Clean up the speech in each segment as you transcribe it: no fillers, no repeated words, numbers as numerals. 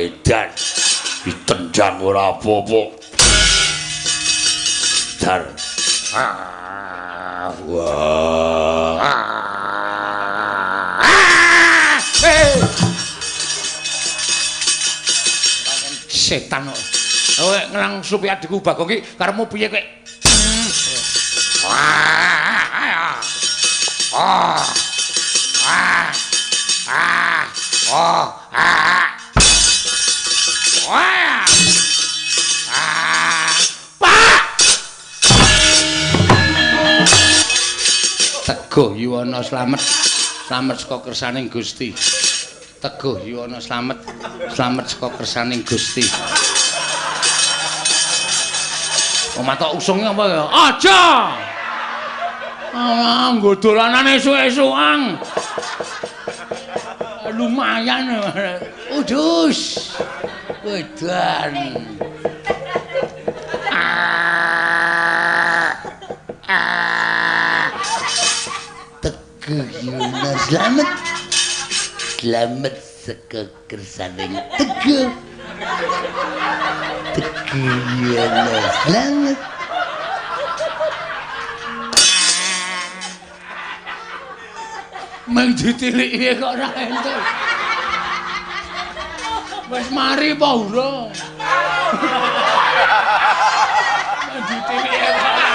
Edan. Ditendang ora apa-apa. Dar. Ah, wah. Ah. Setan kok. Kowe ngelang supi adikku Bagong iki karepmu piye kowe? Ah. Ah. Ah. Ah. Oh. Ah. Wah. Ah. Pak. Teguh Yuwana slamet. Slamet saka kersaning Gusti. Teguh Yuwana slamet. Slamet saka kersaning Gusti. Oh, matok usung apa ya? Aja. Ah, nggo dolanan esuk-esukan. Lumayan. Udus. Wedan. Ah. Ah. Teguh Yuwana slamet. Slamet saka kersaning Teguh. Teguh Yuwana slamet. Meng ditiliki kok ora entuk. Wis mari apa urung? Meng ditiliki kok ora.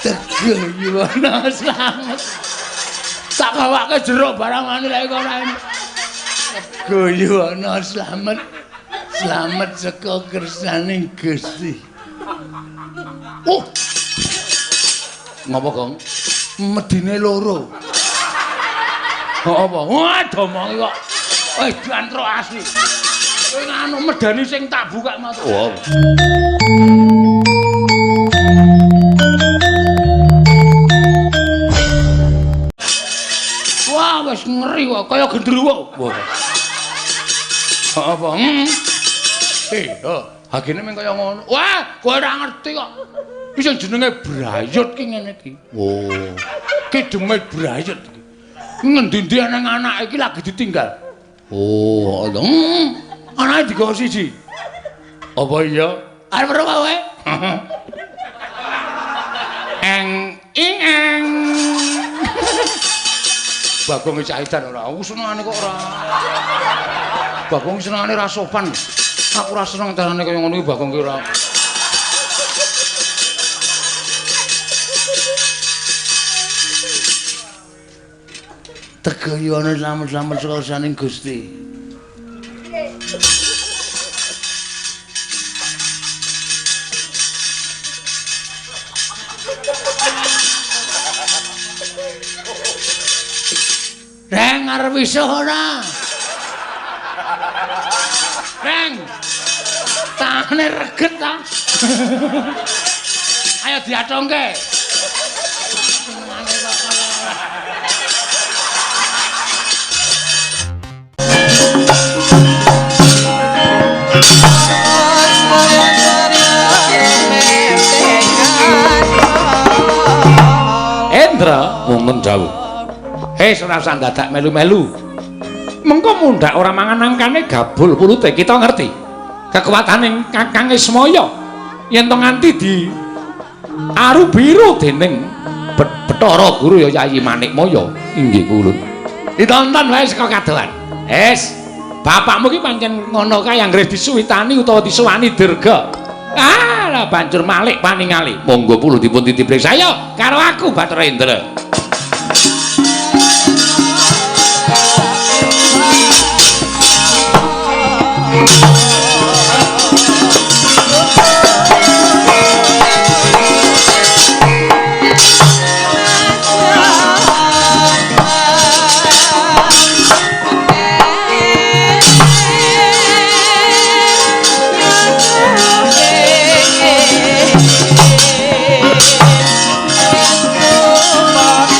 Teguh Yuwana slamet. Tak gawake jeruk barang mani lek kok ora entuk. Teguh Yuwana slamet. Slamet saka kersaning Gusti. Oh. Ngopo, Gong? Medine loro. Apa? Wah, domongi kok. Wis diantrok asli. Kowe nganu medani sing tak buka matu. Oh. Wah, wis ngeri kok kaya gendruwo. Wah. Apa? Hagene mung kaya ngono. Wah, kowe ora ngerti kok. Iki sing jenenge brayut ki ngene iki. Oh. Ki demit brayut iki. Ngendi-endi nang anake iki lagi ditinggal. Oh, lho. Anake digawa siji. Apa iya? Arep weruh kowe? Eng ing eng. Bagong caitan ora. Aku senengane kok ora. Bagong senengane ra sopan. Aku ora seneng carane kaya ngono iki Bagong ki ora. Teguh Yuwana slamet-slamet saka kersaning Gusti. Reng arep wisuh ora? Reng. Tangane reget ta. Ayo diatongke. Endra wonten dawuh. Hei, ora usah dadak melu-melu. Mengko mundhak ora mangan angkane gabul pulute kita ngerti. Kekuatane Kakang Ismaya yen to nganti di aru biru dening Bathara Guru ya Yayi Manikmaya inggih kulun. Ditonton wae saka kadohan. Es, bapakmu ki pancen ngono kae anggere disuwitani utawa disuwani dirga. Ah, lah banjur malik paningali. Monggo puluh dipun titip saya karo aku Bathara Indra. Oh,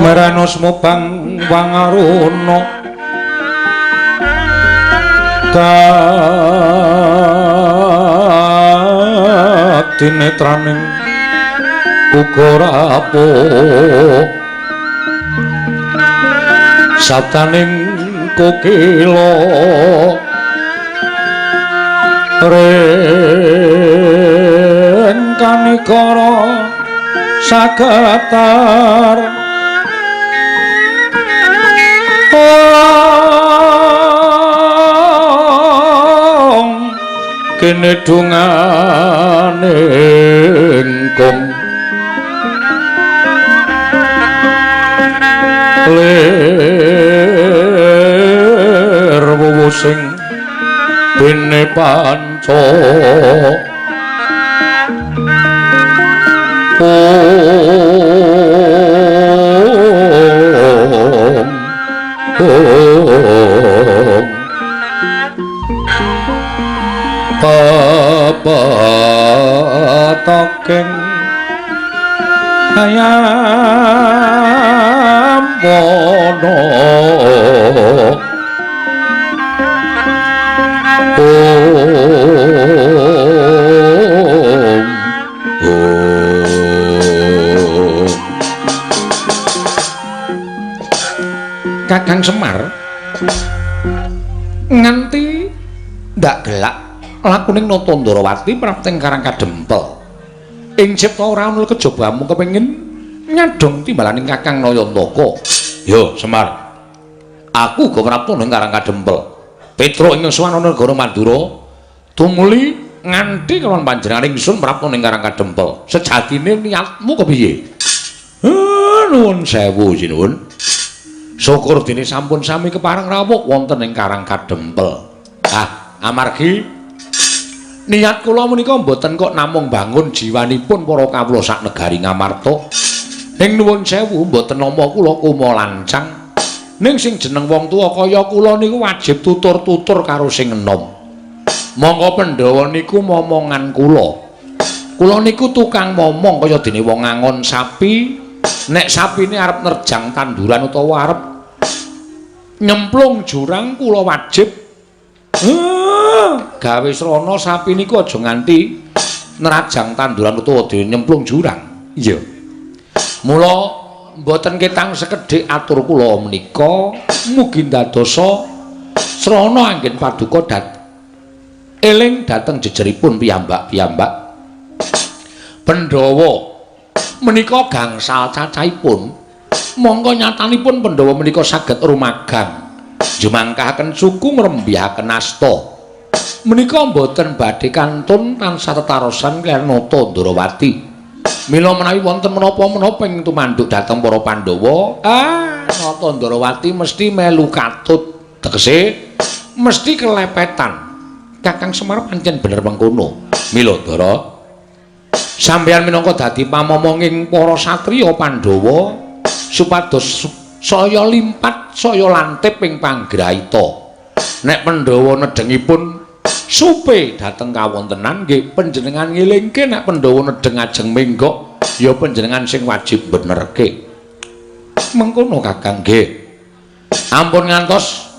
Marana smobang wangaruna kadinetraning uga rapuh sabdaning kokila ring kanikara sagetar kene dungane kong lir wuwu sing bene panca om papatokeng hayam wono om om. Kakang Semar nganti ndak gelak lakuning Nata Ndorowati prapteng Karang Kadempel. Ing cipta ora ana kejaba amung kepengin nyadong timbalaning Kakang Nayantaka. Yo Semar, aku uga prapta ning Karang Kadempel. Petruk ing sowan negara Madura tumuli nganti kelawan panjenengan ingsun prapta ning Karang Kadempel. Sejatine niatmu kepiye? Nuwun sewu sinuwun. Syukur dene sampun sami kepareng rawuh wonten ing Karang Kadempel. Ah, amargi niat kula menika mboten kok namung bangun jiwanipun para kawula sak negari Ngamarta. Ning nuwun sewu mboten nampa kula kuma lancang. Ning sing jeneng wong tuwa kaya kula niku wajib tutur-tutur karo sing enom. Monggo Pandhawa niku momongan kula. Kula niku tukang momong kaya dene wong ngangon sapi, nek sapine arep nerjang tanduran utawa arep nyemplung jurang kula wajib gawe srana sapi niku aja nganti nerajang tanduran utawa dene nyemplung jurang. Iya. Mula mboten ketang sekedhik atur kula menika mugi ndadosa srana anggen paduka eling dhateng jejeripun piyambak-piyambak. Pandhawa menika gangsal cacahipun, mongko nyatanipun Pandhawa menika saged rumagang jumangkahaken suku ngrembyahaken asta. Menika mboten badhe kantun tansah tetarosan kaliyan Nata Ndrawati. Mila menawi wonten menapa-menapa ing tumanduk dhateng para Pandhawa, Nata Ndrawati mesti melu katut, tegese mesti kelepetan. Kakang Semar pancen bener mengkono. Mila Ndara, sampeyan minangka dadi pamomonging para satriya Pandhawa supados saya limpat saya lantip ing panggraita. Nek Pandhawa nedhengipun supe dhateng kawontenan nggih panjenengan ngelingke, nek Pandhawa nedheng ajeng menggok ya panjenengan sing wajib benerke. Mengkono Kakang nggih. Ampun ngantos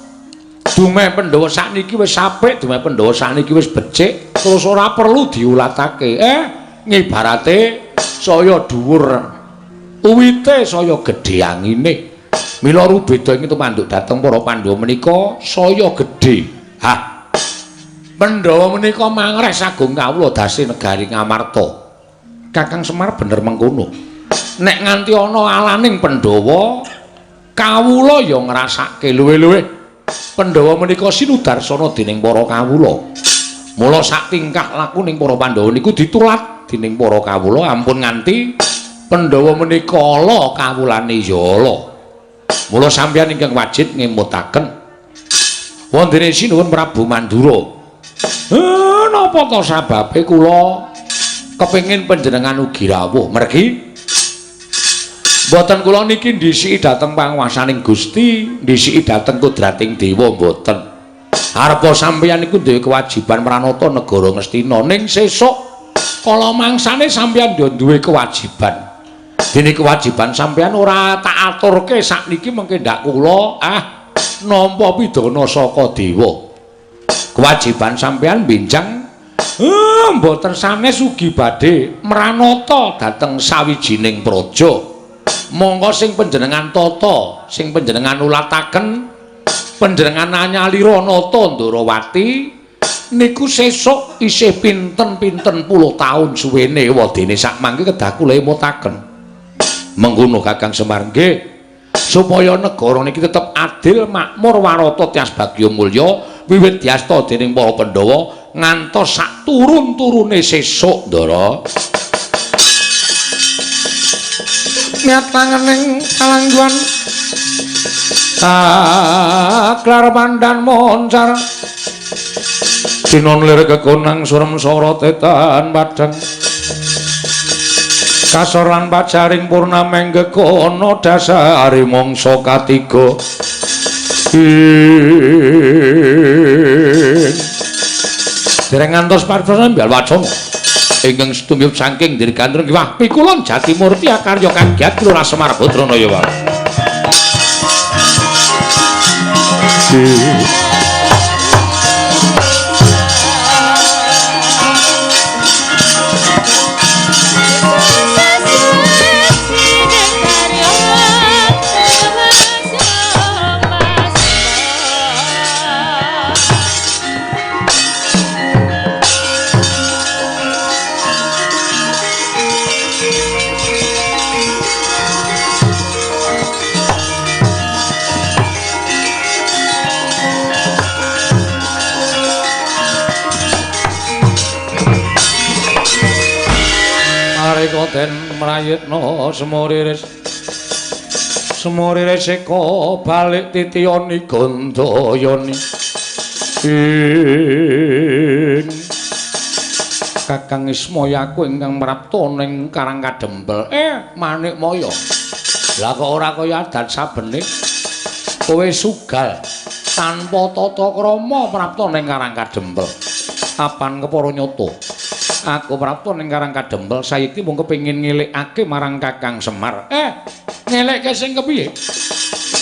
dumeh Pandhawa sakniki wis apik, dumeh Pandhawa sakniki wis becik, terus ora perlu diulatake. Ngibarate saya dhuwur uwite saya gedhe angine. Mila rubeda ing tumanduk dhateng para Pandhawa menika saya gedhe. Hah. Pandhawa menika mangreh sagung kawula dase negari Ngamarta. Kakang Semar bener mengkono. Nek nganti ana alaning Pandhawa, kawula ya ngrasake luwih-luwih. Pandhawa menika sinudarsana dening para kawula. Mula sak tingkah lakuning para Pandhawa niku ditulat dening para kawula, ampun nganti Pandhawa menika ala kawulane ya ala. Mula sampeyan ingkang wajib ngemutaken wondene sinuwun Prabu Mandura. Napa to sababe kula kepengin panjenengan ugi rawuh? Mergi mboten kula niki ndhisiki dhateng panguwasaning Gusti, ndhisiki dhateng kudrating dewa mboten. Arepa sampeyan niku duwe kewajiban mranata negara Ngastina, ning sesuk kala mangsane sampeyan duwe kewajiban. Dene kewajiban sampeyan ora tak aturke sakniki mengke ndak kula nampa pidana saka dewa. Kewajiban sampeyan benjang mboten sanes ugi badhe mranata dhateng sawijining praja. Monggo sing panjenengan tata, sing panjenengan ulataken, panjenengan anyalira Nata Ndrawati niku sesuk isih pinten-pinten puluh taun suwene, wadene sak mangke kedah kula emutaken. Mengkono Kakang Semar nggih, supaya negara niki tetep adil, makmur, warata, tias bagya mulya wiwit diasta dening para Pandhawa ngantos sak turun-turune sesuk, Ndara. Nyatangening kalangguan taklar pandan moncar dinon lir kekonang surem sorot etan padhang kasor lan pajaring purnameng gekono dasare mangsa katiga. Dereng ngantos partosan mbal wacana ingkang setumiyup saking Dirgantara Kiwah Pikulon Jatimurti akarya kagiat Lurah Semar Badranaya. Den mrayitna semuriris semuriris eka balik titiyani gandayani. Kakang Ismaya aku ingkang mrapta ning Karang Kadempel. Manikmaya. Lah kok ora kaya adat sabene kowe sugal tanpa tata krama prapta ning Karang Kadempel. Apan kepara nyata? Aku prapta ning Karang Kadempel saiki mung kepengin ngelekake marang Kakang Semar. Ngelekke sing kepiye?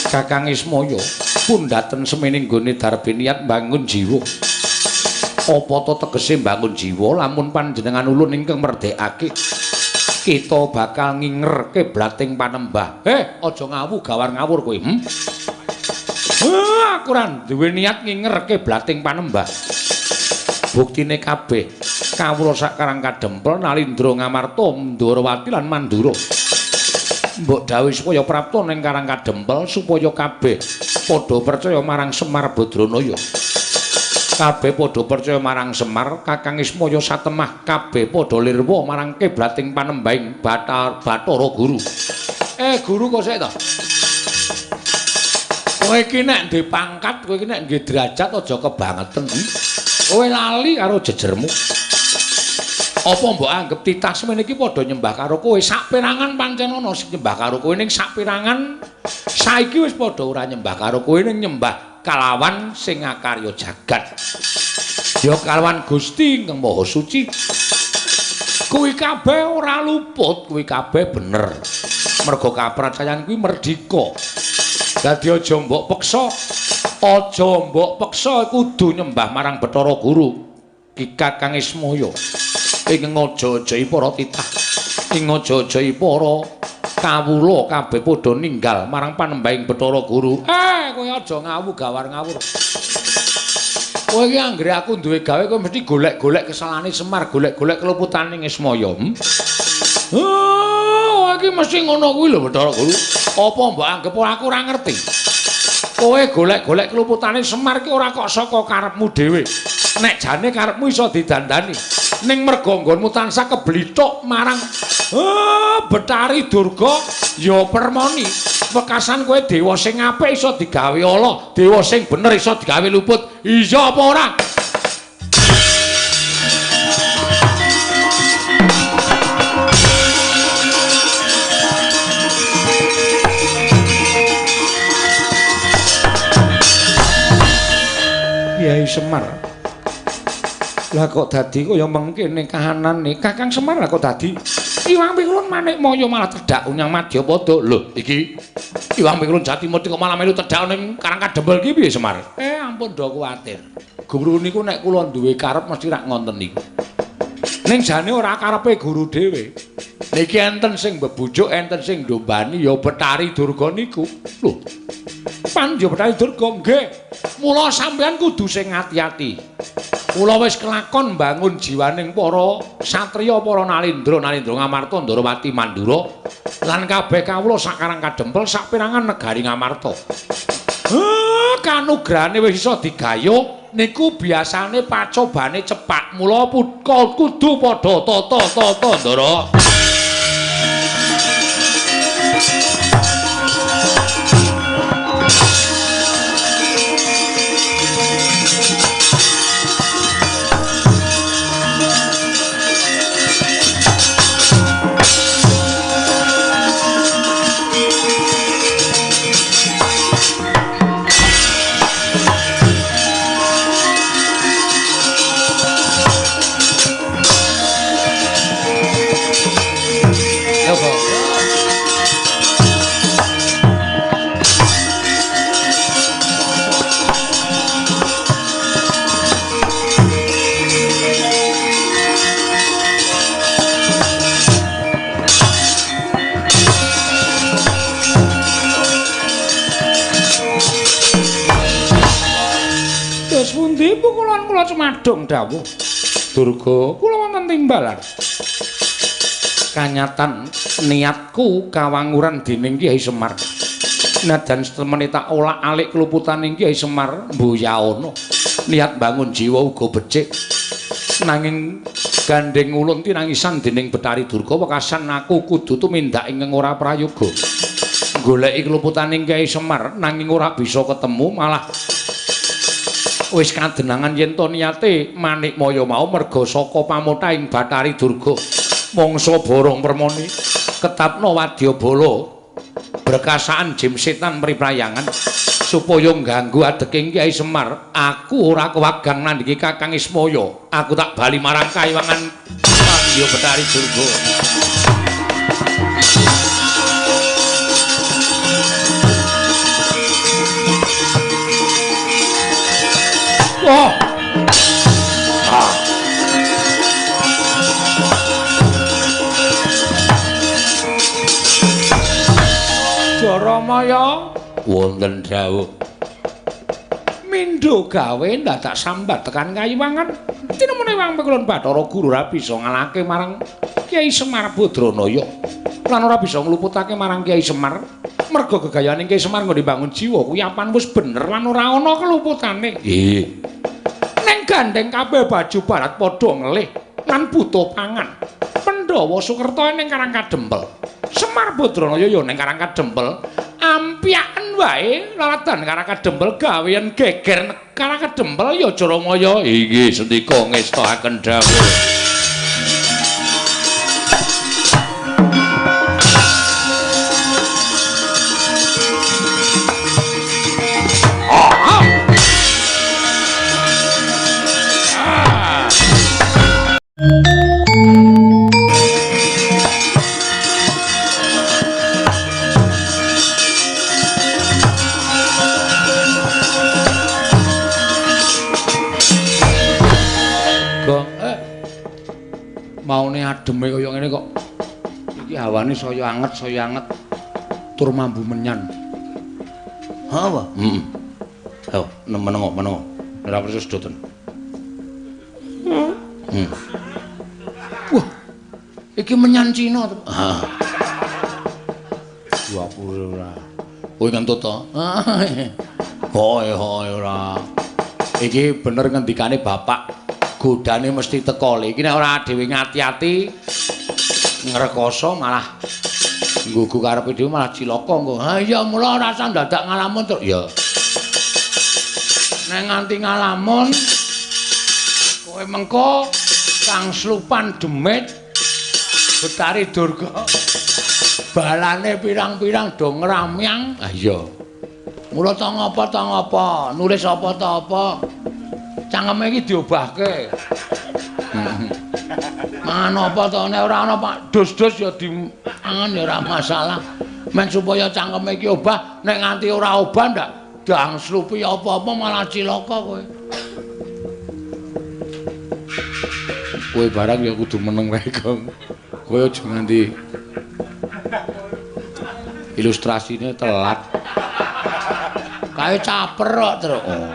Kakang Ismaya pundhaten semene nggone darbe niat mbangun jiwa. Apa to tegese mbangun jiwa lamun panjenengan ulun ingkang merdekake kita bakal nginger kiblating panembah. Aja ngawu gawar ngawur kowe. Aku ora duwe niat nginger kiblating panembah. Buktine kabeh kawula sak Karang Kadempel Nalindra Ngamarta Ndorowati lan Mandura. Mbok dawuh supaya prapta ning Karang Kadempel supaya kabeh padha percaya marang Semar Badranaya. Kabeh padha percaya marang Semar, Kakang Ismaya satemah kabeh padha lirwa marang kiblating panembahing Bathara Guru. Guru kok sik to? Kowe iki nek ndek pangkat, kowe iki nek nggih derajat aja kebangeten. Kowe lali karo jejermu. Apa mbok anggep titah semene iki padha nyembah karo kowe? Saperangan pancen ana sing nyembah karo kowe, ning saperangan saiki wis padha ora nyembah karo kowe, ning nyembah kalawan sing ngakarya jagat. Ya kalawan Gusti ingkang Maha Suci. Kuwi kabeh ora luput, kuwi kabeh bener. Mergo kapracayan kuwi merdika. Dadi aja mbok peksa, aja mbok peksa kudu nyembah marang Bathara Guru Ki Kakang Ismaya. Ing ngaja-ajahi para titah, ing ngaja-ajahi para kawula kabeh padha ninggal marang panembahing Bathara Guru. Kowe aja ngawu gawar ngawur. Kowe iki anggere aku duwe gawe kowe mesti golek-golek kesalahane Semar, golek-golek keluputane Ismaya. Oh, iki mesti ngono kuwi lho Bathara Guru. Apa mbok anggep aku ora ngerti? Kowe golek-golek keluputane Semar ki ora kok saka karepmu dhewe. Nek jane karepmu iso didandani. Ning merga nggonmu tansah keblithuk marang Bathari Durga ya permoni. Wekasan kowe dewa sing apik iso digawe ala, dewa sing bener iso digawe luput. Iya apa ora? Kyai Semar. Lah kok dadi kaya mengkene kahanane Kakang Semar lah kok dadi Iwang Pikulun Manikmaya malah tedhak unyang Madyapada. Lho iki Iwang Pikulun Jatimurti kok malah melu tedhak ning Karang Kadempel iki piye Semar? Ampun do kuwatir. Guru niku nek kula duwe karep mesti rak ngonten niku. Ning jane ora karepe guru dhewe. Niki enten sing mbebujuk, enten sing ndombani ya Bathari Durga niku. Lho. Pan ya Bathari Durga nggih. Mula sampeyan kudu sing ati-ati. Kula wis kelakon mbangun jiwaning para satriya, para nalindra, nalindra Ngamarta, Ndorowati, Mandura lan kabeh kawula sak Karang Kadempel saperangan negari Ngamarta. Kanugrahane wis iso digayuh niku biasane pacobane cepak. Mula kudu padha tata-tata, Ndara. Cumadung dawuh Durga, kula wonten timbalan. Kanyatan niatku kawanguran dening Kyai Semar. Najan setemene tak olak-alik keluputaning Kyai Semar mbuyaana. Niat bangun jiwa uga becik. Nanging gandeng ulun tinangisan dening Bathari Durga wekasan aku kudu tumindak ingkang ora prayoga. Goleki keluputaning Kyai Semar nanging ora bisa ketemu, malah wis kadenangan yen to niate Manikmaya mau merga saka pamothahing Bathari Durga mangsa borong permoni ketapna wadyabala berkasaan jim setan mriprayangan supaya ngganggu adeking Kyai Semar. Aku ora kewagang nandhingi Kakang Ismaya. Aku tak bali marang kayiwangan. Yo Betari Durga. Wah. Ah. Jaramaya wonten dawuh. Mindho gawe ndadak sambat tekan kayiwangan. Tinemune Wang Pekulun Bathara Guru ora bisa ngalahke marang Kyai Semar Badranaya. Lan ora bisa ngluputake marang Kyai Semar. Merga gegayane Kyai Semar nggone bangun jiwa kuwi apan wis bener lan ora ana keluputane. Nggih. Ning gandeng kabeh baju barat padha ngelih lan butuh pangan. Pandhawa Sukerta ning Karang Kadempel. Semar Badranaya ya ning Karang Kadempel. Ampyaken wae laladan Karang Kadempel gawean geger Karang Kadempel ya Jaramaya. Inggih sendika ngestakaken dawuh. Maune ademe kaya ngene kok iki hawane saya anget tur mambu menyan. Ha apa? Heeh. Ayo menengo menengo. Ora perlu sedoten. Heeh. Wah. Iki menyan Cina to. Ha. 20 ora. Kowe ngentut to? Hoi hoi ora. Iki bener ngendikane bapak. Godane mesti teko. Iki nek ora dhewe ngati-ati ngrekoso malah nggugu karepe dhewe malah cilaka engko. Ha iya mula ora usah dadak ngalamun to. Ya. Nek nganti ngalamun kowe mengko kang slupan demit Betari Durga balane pirang-pirang do ngramyang. Ha iya. Mula ta ngapa, nulis apa ta apa. Cangkeme iki diobahke. Mangan apa to nek ora ana Pak dus-dus ya diangan ya ora masalah. Men supaya cangkeme iki obah, nek nganti ora obah ndak dang slupi apa-apa malah cilaka kowe. Kowe barang ya kudu meneng wae, Gong. Kowe aja nganti ilustrasine telat. Kae caper kok, Truk. Oh.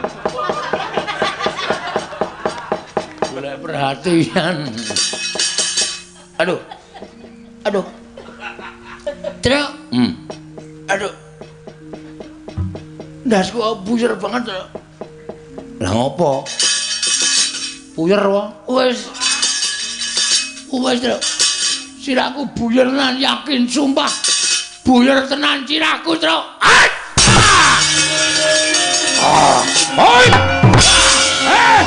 Golek perhatian. Aduh. Aduh. Truk. Aduh. Ndasku buyer banget, Truk. Lah ngopo? Puyer wae. Wis. Wis, Truk. Sirahku buyer tenan yakin sumpah. Buyer tenan sirahku, Truk. Ah! Oi! Eh!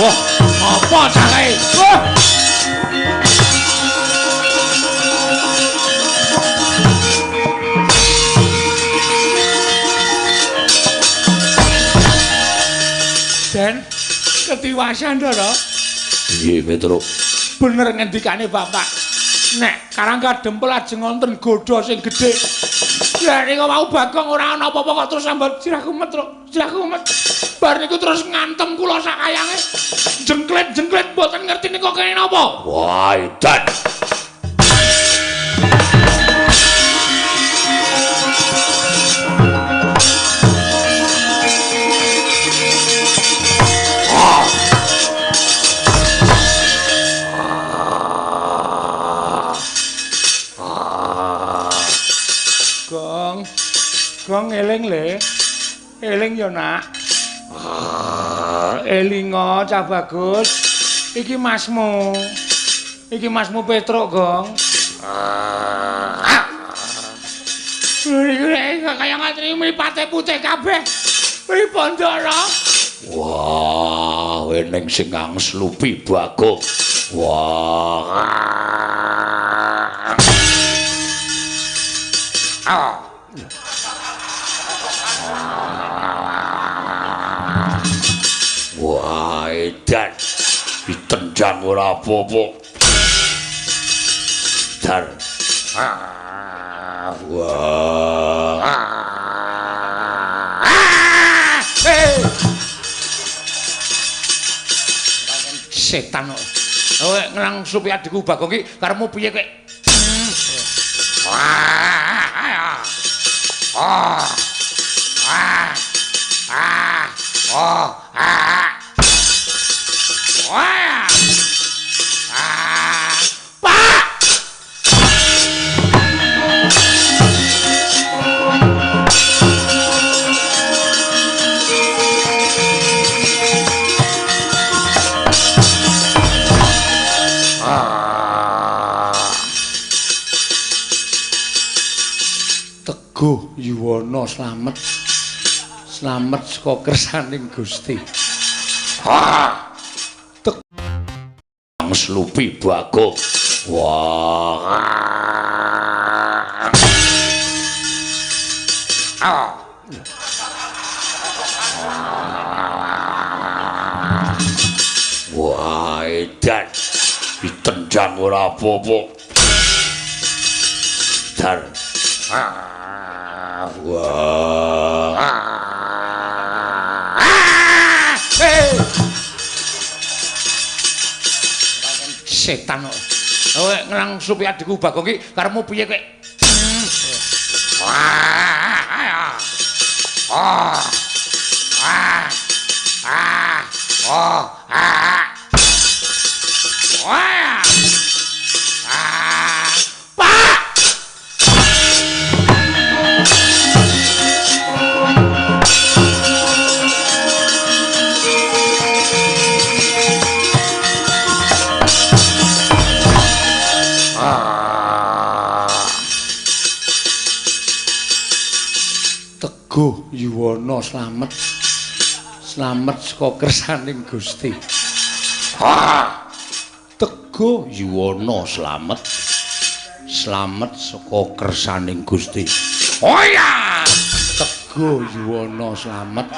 Wah, apa cakae? Wah! Den, ketiwasan Ndara. Piye, Petruk? Bener ngendikane Bapak. Nek Karang Kadempel ajeng wonten godha sing gedhe. Lah nek mau Bagong ora ana apa-apa kok terus sambat sirahku met, Truk. Sirahku met. Bar niku terus ngantem kula sakayange. Jengklet-jengklet mboten ngerti niku kene napa. Wah, edan. Gong. Gong eling le. Eling ya, Nak. Elingo cah bagus. Iki masmu. Iki masmu Petruk, Gong. Iki kaya ngatri mripate putih kabeh. Pripun, Ndara? Wah, eneng sing angslupi Bagong. Wah. Ah. Wah. edan. Ditendang ora apa-apa. Dar. Ah, wah. Ah. Setan kok. Kowe nglangsupi adikku Bagong iki karepmu piye kowe? Ah. Ah. Ah. Ah. Oh. Ah. Wah. Ah. Pak. Ah. Teguh Yuwana slamet. Slamet saka kersaning Gusti. Ah. Slupi Bagong. Wah. Ah. Wah, edan. Ditendang ora apa-apa. Dar. Ah. Wah. Ah. Setan kok. Kowe nglangsupi adikku Bagong iki karepmu piye kowe? Ah. Ah. Ah. Ah. Oh. Ah. Wah. Ah. Pak. Teguh Yuwana slamet. Slamet saka kersaning Gusti. Ah. Teguh Yuwana slamet. Slamet saka kersaning Gusti. Oh iya. Teguh Yuwana slamet.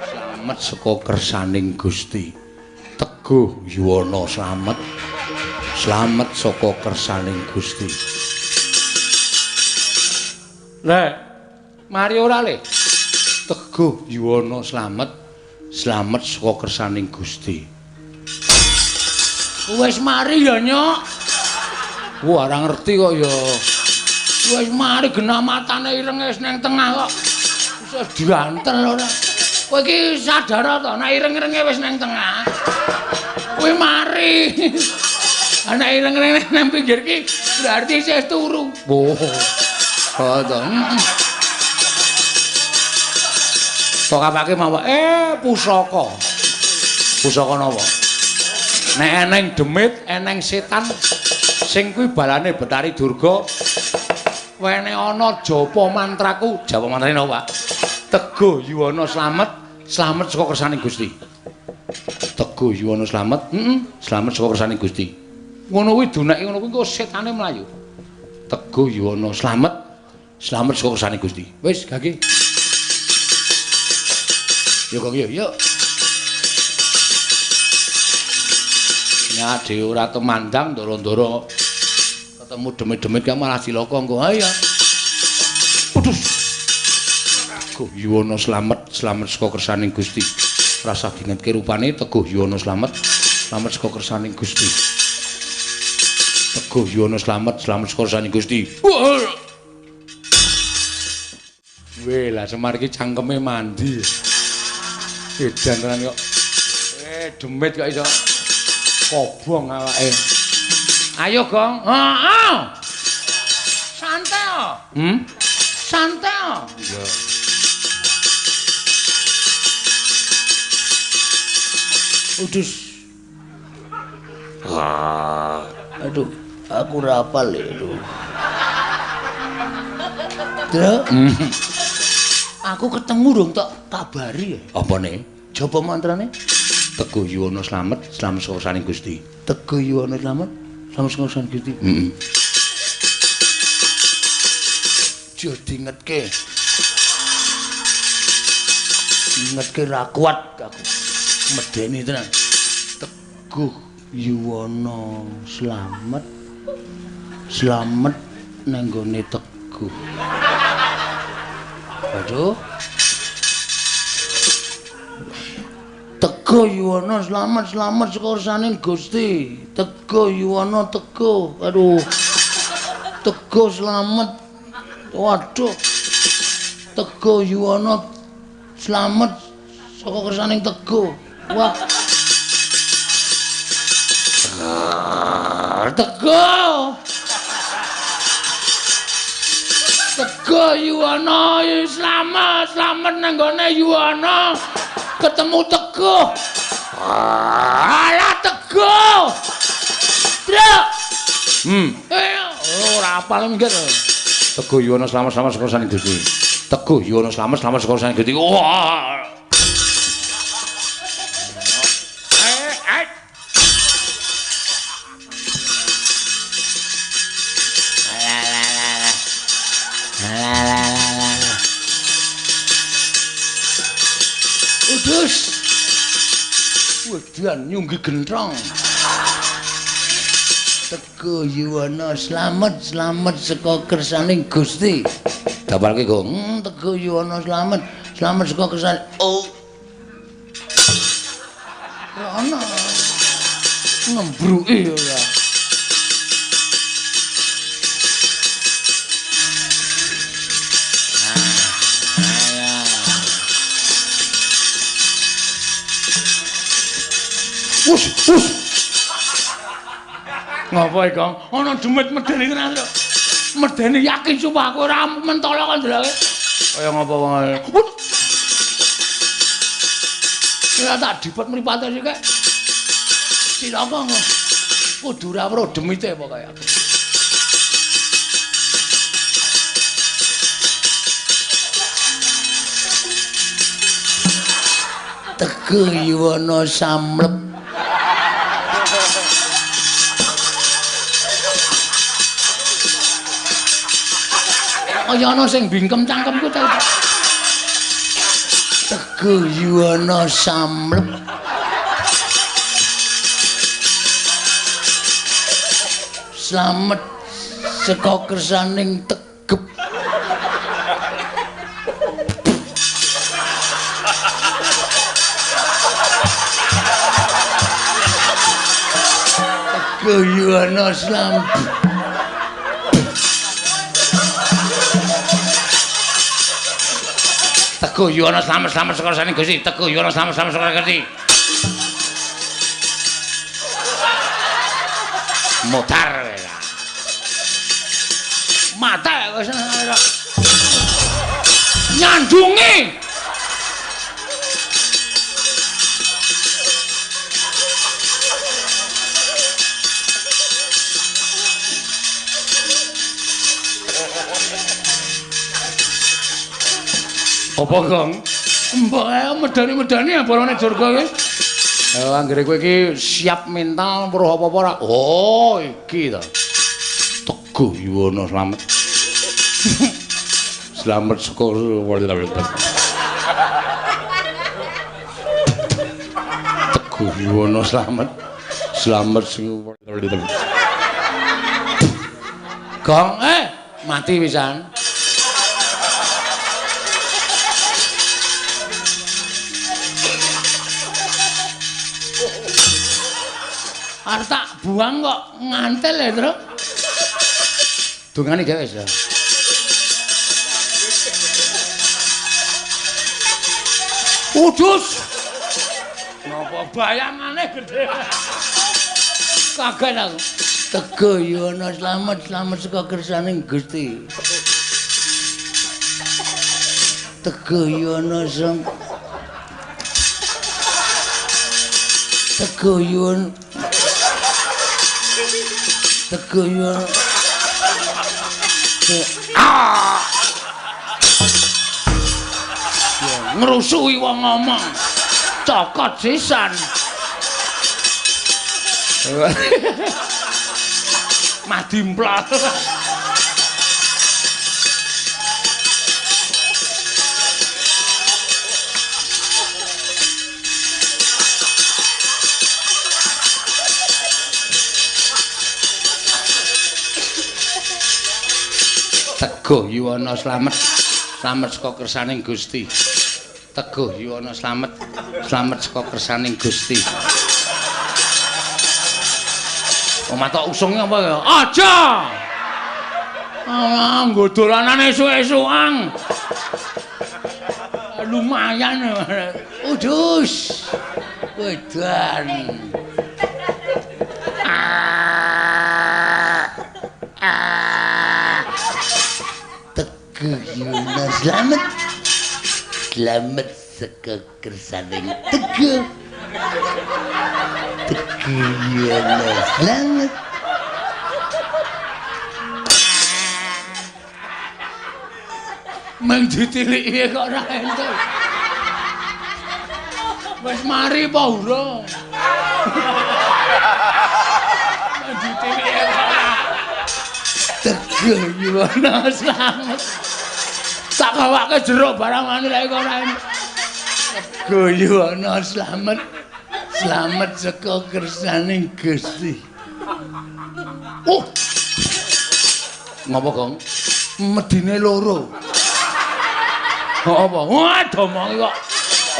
Slamet saka kersaning Gusti. Teguh Yuwana slamet. Slamet saka kersaning Gusti. Lek mari ora le. Teguh Yuwana slamet. Slamet saka kersaning Gusti. Wis mari ya, Nyok. Wah, ora ngerti kok ya. Wis mari genah matane irenge wis nang tengah kok. Wis diantel ora. Kowe iki sadar to nek ireng-irenge wis nang tengah. Kowe mari. Ana ireng-irenge nang pinggir iki berarti isih turu. Oh. Oh to. Tok apake mawon pusaka. Pusaka napa? Nek eneng demit, eneng setan sing kuwi balane Betari Durga. Wene ana japa mantraku, japa mantrane napa, Pak? Teguh Yuwana slamet, slamet saka kersaning Gusti. Teguh Yuwana slamet, slamet saka kersaning Gusti. Ngono kuwi duneke ngono kuwi engko setane mlayu. Teguh Yuwana slamet, slamet saka kersaning Gusti. Wis, gage. Yo kok yo, yo. Nya dhewe ora temandang ndoro-ndoro ketemu demit-demit kan malah cilaka engko. Ayo. Waduh. Teguh Yuwana slamet, slamet saka kersaning Gusti. Rasah dingetke rupane Teguh Yuwana slamet, slamet saka kersaning Gusti. Teguh Yuwana slamet, slamet saka kersaning Gusti. Weh, lah Semar iki cangkeme mandi. Edan tenan kok. Demit kok iso kobong awake. Ayo, Gong. Heeh. Santai. Santai. Iya. Udus. Aduh, aku ora hafal ya, aduh. Truk. Aku ketemu dong tak kabari ya. Apa nih? Japa mantrane? Teguh Yuwana slamet, slamet saka kersaning Gusti. Teguh Yuwana slamet, slamet saka kersaning Gusti. Heeh. Aja dingetke. Dingetke ra kuat aku. Medeni tenan. Teguh Yuwana slamet. Slamet nang nggone Teguh. Aduh. Teguh Yuwana slamet, slamet saka kersane Gusti. Teguh Yuwana teguh. Aduh. Teguh slamet. Waduh. Teguh Yuwana slamet saka kersane Teguh. Wah. Teguh. Teguh Yuwana slamet, slamet nang nggone Yuwana. Ketemu Teguh. Alah Teguh. Truk. Ora apal minggir. Teguh Yuwana slamet, slamet saka kersane Gusti. Teguh Yuwana slamet, slamet saka kersane Gusti. Wah. Udus. Wedan nyunggi gentrong. Teguh Yuwana slamet, slamet saka kersaning Gusti. Dapalke, Gong. Teguh Yuwana slamet, slamet saka kersane. Oh. Rono. Ngembruki ora. Us, us. Ngapa iki, Kang? Ana demit medeni tenan lho. Medeni yakin sumpah aku ora mentolo kon ndeloke. Kaya ngapa wong. Ora tak dipet mripate sik kek. Cilaka kok. Kudu ora weruh demite pokoke aku. Teguh Yuwana samlep. Kaya ana sing bingkem cangkemku ta. Teguh Yuwana samlep. Slamet saka kersaning Tegep. Teguh Yuwana slamet. Teguh Yuwana slamet, slamet saka kersane Gusti. Teguh Yuwana slamet, slamet saka kersane Gusti. Mutar kowe. Mate wis nyandungi. Apa, Gong? Mbok ae medani-medani abarane Durga iki. Anggere kowe iki siap mental weruh apa-apa ora? Oh, iki ta. Teguh Yuwana slamet. Slamet saka Teguh Yuwana slamet. Slamet saka Gong, mati pisan. Arep tak buang kok ngantel ya, Truk. Dungane gawe wis ya. Udus. Napa bayangane gedhe. Kaget aku. Teguh Yuwana slamet, slamet saka kersaning Gusti. Teguh Yuwana sang Teguh Yuwana Teguh Yuwana. Ah. Ngrusuhi wong ngomong. Cokot sisan. Madimpla. Teguh Yuwana slamet. Slamet saka kersaning Gusti. Teguh Yuwana slamet. Slamet saka kersaning Gusti. Omah tok usung apa ya? Aja. Ah, nggo dolanane esuk-esukan. Lumayan. Udus. Wedan. Teguh Yuwana slamet. Slamet saka kersaning Teguh. Teguh Yuwana slamet. Meng ditiliki kok ora entuk. Wis mari apa urung? Meng ditiliki kok ora. Teguh Yuwana slamet. Tak gawake jeruk barang anu lek kok ora entuk. Teguh Yuwana slamet. Slamet saka kersaning Gusti. Oh. Ngopo, Gong? Medine loro. Apa? Wah, domongi kok.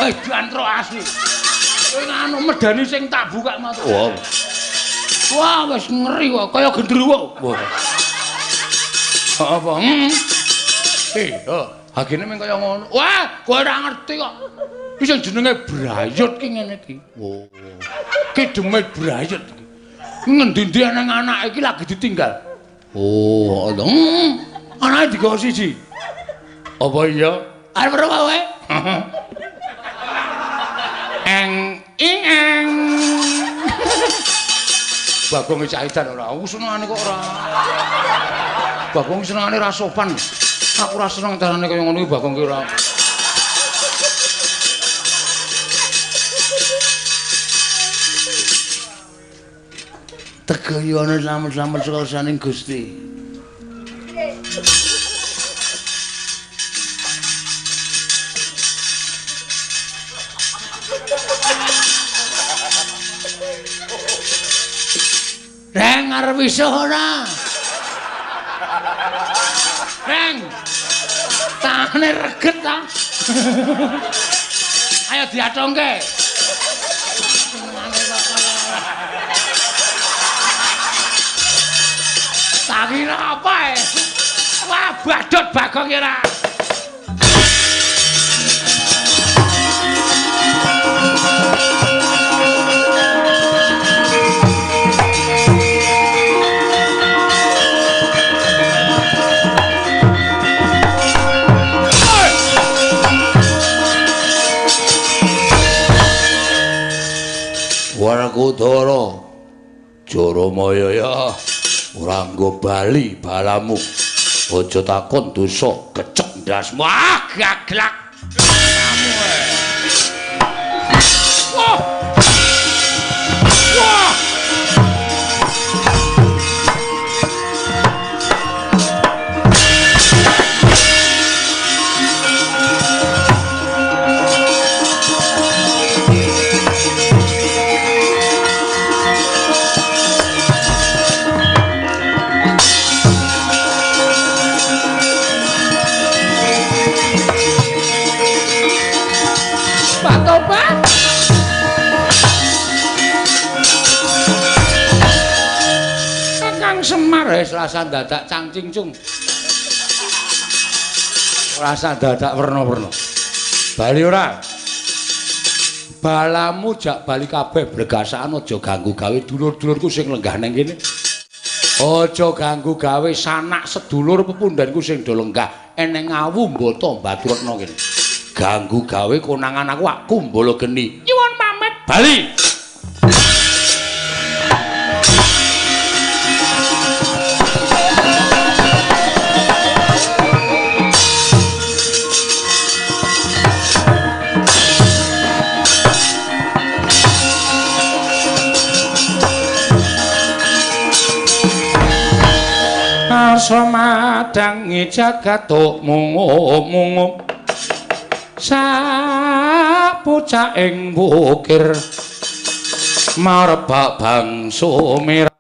Wis diantrok asli. Kowe nganu medani sing tak buka matu. Wah. Wah, wis ngeri kok kaya gendruwo. Wah. Apa? Hagene mung kaya ngono. Wah, kowe ora ngerti kok. Iki sing jenenge brayut ki ngene iki. Oh. Ki demit brayut iki. Ngendi-endi nang anake iki lagi ditinggal. Oh, lho. Anake digawa siji. Apa iya? Arep weruh kowe. Eng ing eng. Bagong caitan ora. Aku senengane kok ora. Bagong senengane ra sopan. Aku ora seneng carane kaya ngono iki Bagong ki ora. Teguh Yuwana slamet-slamet saka kersaning Gusti. Reng arep iso ora? Reng. Tangane reget ta. Ayo diatongke. Tak kira apa e? Wah, badut Bagong ora. Werkudara Jaramaya ya ora nggo bali balamu. Aja takon dosa gecek ndasmu. Ah, gaglak. Wah. Wah. Semar wis rasa dadak cangcingcung. Rasa dadak werna-werna. Bali ora? Balamu jak bali kabeh blegasan aja ganggu gawe dulur-dulurku sing lenggah nang kene. Aja ganggu gawe sanak sedulur pepundhenku sing do lenggah eneng awu mbata Baturetna kene. Ganggu gawe konangan aku aku mbala geni. Nyuwun pamit. Bali. Somadangi jagat mungup-mungup sapucaking wukir marbak bangsa mirah.